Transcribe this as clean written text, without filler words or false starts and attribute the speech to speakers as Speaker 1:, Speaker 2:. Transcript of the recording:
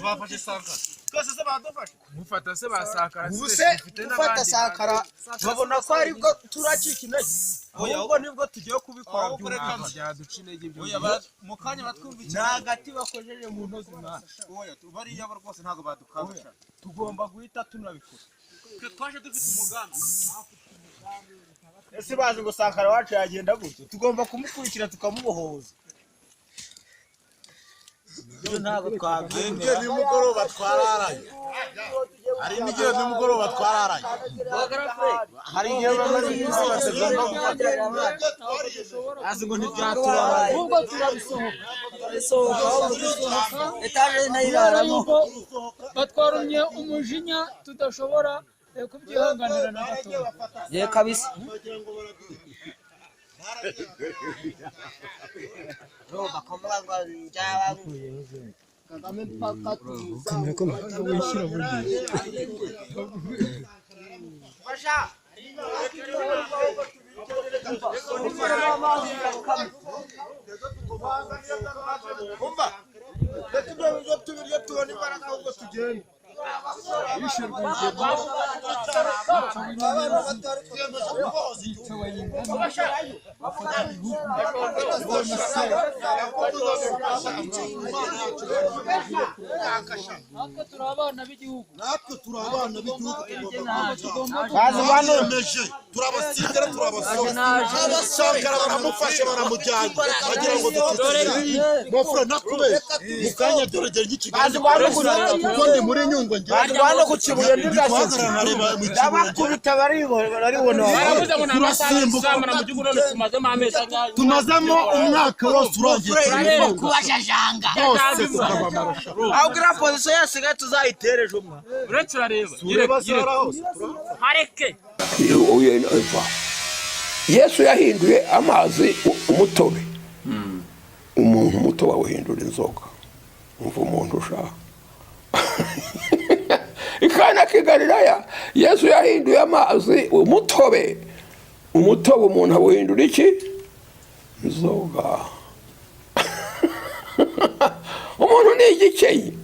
Speaker 1: Bafashe Sankara twese se badufashe.
Speaker 2: Mufata se ba Sankara?
Speaker 3: Ubu se gufata Sankara babona ko aribwo turacika intege? Ahubwo nibwo tugiye kubikora.
Speaker 1: Ahubwo reka
Speaker 3: Byumvikana.
Speaker 2: Byaduca intege ibyo.
Speaker 1: Oya, mu kanya batwumvikira.
Speaker 3: Ni agati bakojeje mu ntozi mwana.
Speaker 1: Oya, bariya bo rwose ntabwo badukanga.
Speaker 3: Tugomba guhita tunabikora.
Speaker 1: Twe twaje dufite umugambi.
Speaker 3: Ese bazi ngo Sankara wacu yagenda gutyo? Tugomba kumukurikira tukamubohoza. Ibyo ntabwo twabyemera.
Speaker 4: Nimugoroba twararanye, hari n'igihe nimugoroba twararanye.
Speaker 3: Hari igihe bamaze iminsi batagomba gufata, bazi ngo ntibyatubabaye.
Speaker 5: Ahubwo turabisohoka.
Speaker 6: Etaje
Speaker 5: Kubera
Speaker 6: nayiraramo.
Speaker 5: yuko batwarumye umujinya tudashobora kubyihanganira na gatoya.
Speaker 6: Ye kabisa.
Speaker 3: Umva, reka ibyo biryo tubirye tubone imbaraga, ahubwo tugende.
Speaker 5: Natwe turi abana b'igihugu.
Speaker 4: Natwe turi abana b'igihugu, tugomba
Speaker 5: Tugomba
Speaker 3: Bazi bano.
Speaker 4: Twiyemeje, turabasigara, turabasora. Sankara baramufashe baramujyanye, bagira ngo duceceke mofura nakubeshya mu kanya dore gera
Speaker 3: Bazi bano.
Speaker 4: Kuko ndi muri Nyungwe njye.
Speaker 3: Bazi bano ku Kibuye ntibyashyitse.
Speaker 4: Guhagarara nkareba mu Kibuye.
Speaker 3: Ndabakubita baribona.
Speaker 7: Baravuze ngo ni amasaha
Speaker 4: Turasimbuka.
Speaker 7: tuzamara mu gihugu, none tumazemo amezi angahe?
Speaker 4: Tumazemo umwaka wose urangiye turi
Speaker 6: Kubajajanga.
Speaker 4: bose tukabamarasha.
Speaker 3: Ahubwo iriya pozisiyo yasigaye tuzayitere ejo mwa.
Speaker 7: Uretse urareba.
Speaker 4: Ureba sara hose.
Speaker 7: Hareke.
Speaker 8: Uyu Yesu yahinduye amazi umutobe, umuntu muto bawuhindura inzoga. Umva umuntu ushaka ikana k'i Galilaya, Yesu yahinduye amazi umutobe. Umutobe umuntu awuhindura iki? Inzoga. Umuntu ni igikeyi.